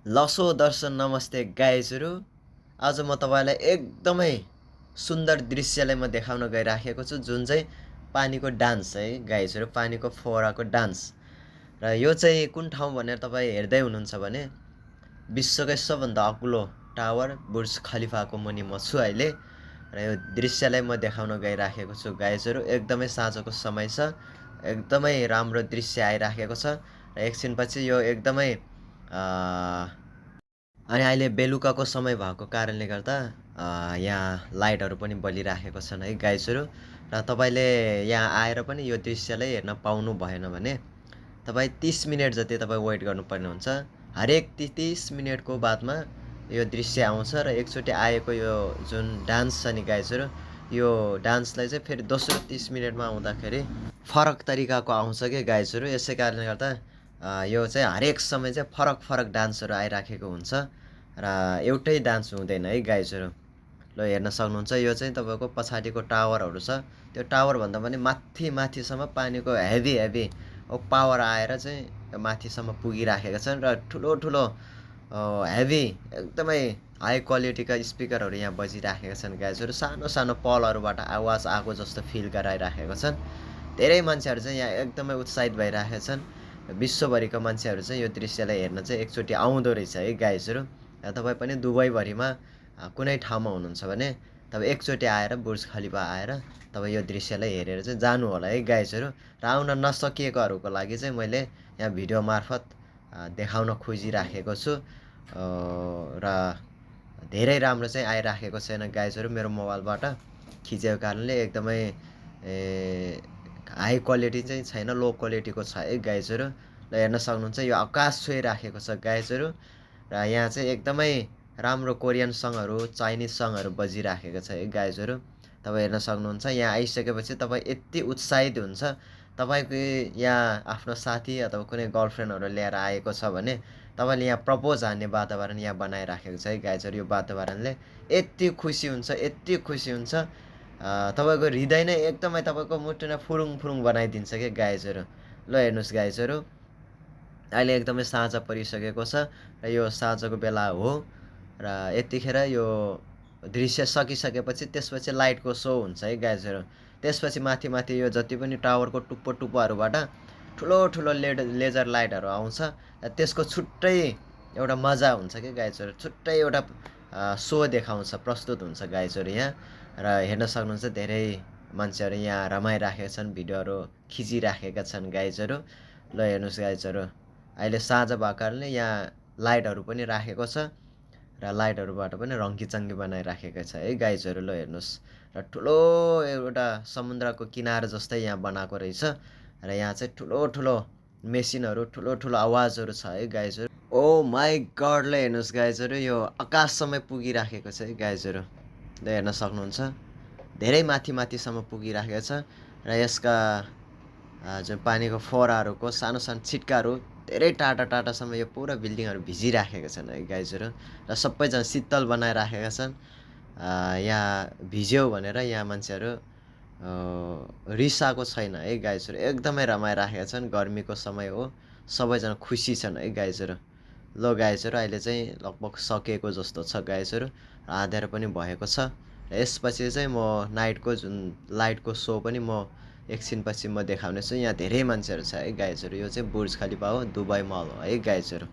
लसो दर्शन नमस्ते गाइजहरू। आज म तपाईँलाई एकदमै सुन्दर दृश्यलाई म देखाउन गइराखेको छु, जुन चाहिँ पानीको डान्स है गाइजहरू, पानीको फोहराको डान्स। र यो चाहिँ कुन ठाउँ भनेर तपाईँ हेर्दै हुनुहुन्छ भने विश्वकै सबभन्दा अग्लो टावर बुर्ज खलिफाको मुनि म छु अहिले। र यो दृश्यलाई म देखाउन गइराखेको छु गाइजहरू। एकदमै साँझको समय छ, एकदमै राम्रो दृश्य आइराखेको छ। र एकछिनपछि यो एकदमै अनि अहिले बेलुकाको समय भएको कारणले गर्दा यहाँ लाइटहरू पनि बलिराखेको छन् है गाइजहरू। र तपाईँले यहाँ आएर पनि यो दृश्यलाई हेर्न पाउनु भएन भने तपाईँ 30 मिनट जति तपाईँ वेट गर्नुपर्ने हुन्छ। हरेक 30 मिनटको बादमा यो दृश्य आउँछ र एकचोटि आएको यो जुन डान्स छ नि गाइजहरू, यो डान्सलाई चाहिँ फेरि दोस्रो 30 मिनटमा आउँदाखेरि फरक तरिकाको आउँछ कि गाइजहरू। यसै कारणले गर्दा यो चाहिँ हरेक समय चाहिँ फरक फरक डान्सहरू आइराखेको हुन्छ र एउटै डान्स हुँदैन है गाइजहरू। ल हेर्न सक्नुहुन्छ, यो चाहिँ तपाईँको पछाडिको टावरहरू छ। त्यो टावरभन्दा पनि माथिसम्म पानीको हेभी पावर आएर चाहिँ माथिसम्म पुगिराखेका छन् र ठुलो ठुलो हेभी एकदमै हाई क्वालिटीका स्पिकरहरू यहाँ बजिराखेका छन् गाइजहरू। सानो सानो पलहरूबाट आवाज आएको जस्तो फिल गराइराखेका छन्। धेरै मान्छेहरू चाहिँ यहाँ एकदमै उत्साहित भइराखेका छन्। विश्वभरिका मान्छेहरू चाहिँ यो दृश्यलाई हेर्न चाहिँ एकचोटि आउँदो रहेछ है गाइजहरू। तपाईँ पनि दुबईभरिमा कुनै ठाउँमा हुनुहुन्छ भने तपाईँ एकचोटि आएर बुर्ज खलिफा आएर तपाईँ यो दृश्यलाई हेरेर चाहिँ जानु होला है गाइजहरू। र आउन नसकिएकोहरूको लागि चाहिँ मैले यहाँ भिडियो मार्फत देखाउन खोजिराखेको छु। र धेरै राम्रो चाहिँ आइराखेको छैन गाइजहरू, मेरो मोबाइलबाट खिचेको कारणले एकदमै हाई क्वालिटी चाहिँ छैन, लो क्वालिटीको छ है गाइजहरू। ल हेर्न सक्नुहुन्छ, यो आकाश छोइराखेको छ गाइजहरू। र यहाँ चाहिँ एकदमै राम्रो कोरियन सङहरू, चाइनिज सङहरू बजिराखेको छ है गाइजहरू। तपाईँ हेर्न सक्नुहुन्छ, यहाँ आइसकेपछि तपाईँ यति उत्साहित हुन्छ। तपाईँको यहाँ आफ्नो साथी अथवा कुनै गर्लफ्रेन्डहरू लिएर आएको छ भने तपाईँले यहाँ प्रपोज हान्ने वातावरण यहाँ बनाइराखेको छ है गाइजहरू। यो वातावरणले यति खुसी हुन्छ, यति खुसी हुन्छ, तपाईँको हृदय नै एकदमै तपाईँको मुटु नै फुरुङ फुरुङ बनाइदिन्छ क्या गाइजहरू। ल हेर्नुहोस् गाइजहरू, अहिले एकदमै साँझ परिसकेको छ र यो साँझको बेला हो। र यतिखेर यो दृश्य सकिसकेपछि त्यसपछि लाइटको सो हुन्छ है गाइजहरू। त्यसपछि माथि माथि यो जति पनि टावरको टुप्पो टुप्पोहरूबाट ठुलो ठुलो लेजर लाइटहरू आउँछ। र त्यसको छुट्टै एउटा मजा हुन्छ कि गाइजहरू, छुट्टै एउटा सो देखाउँछ, प्रस्तुत हुन्छ गाइजहरू यहाँ। र हेर्न सक्नुहुन्छ, धेरै मान्छेहरू यहाँ रमाइराखेका छन्, भिडियोहरू खिचिराखेका छन् गाइजहरू। ल हेर्नुहोस् गाइजहरू, अहिले साँझ भएको कारणले यहाँ लाइटहरू पनि राखेको छ र लाइटहरूबाट पनि रङ्गीचङ्गी बनाइराखेको छ है गाइजहरू। ल हेर्नुहोस्, र ठुलो एउटा समुद्रको किनार जस्तै यहाँ बनाएको रहेछ। र यहाँ चाहिँ ठुलो ठुलो मेसिनहरू, ठुलो ठुलो आवाजहरू छ है गाइजहरू। ओ माई गड, ल हेर्नुहोस् गाइजहरू, यो आकाशसम्म पुगिराखेको छ है गाइजहरू। ल हेर्न सक्नुहुन्छ, धेरै माथिसम्म पुगिराखेको छ। र यसका जुन पानीको फोहराहरूको सानो सानो छिट्काहरू धेरै टाटासम्म यो पुरा बिल्डिङहरू भिजिराखेका छन् है गाइजहरू। र सबैजना शीतल बनाइराखेका छन्। यहाँ भिज्यो भनेर यहाँ मान्छेहरू रिसाएको छैन है गाइजहरू, एकदमै रमाइराखेका छन्। गर्मीको समय हो, सबैजना खुसी छन् है गाइजहरू। ल गाइजहरू, अहिले चाहिँ लगभग सकिएको जस्तो छ गाइजहरू, अँध्यारो पनि भएको छ। र यसपछि चाहिँ म नाइटको जुन लाइटको सो पनि म एकछिनपछि म देखाउनेछु। यहाँ धेरै मान्छेहरू छ है गाइजहरू। यो चाहिँ बुर्ज खलिफा हो, दुबई मल हो है गाइजहरू।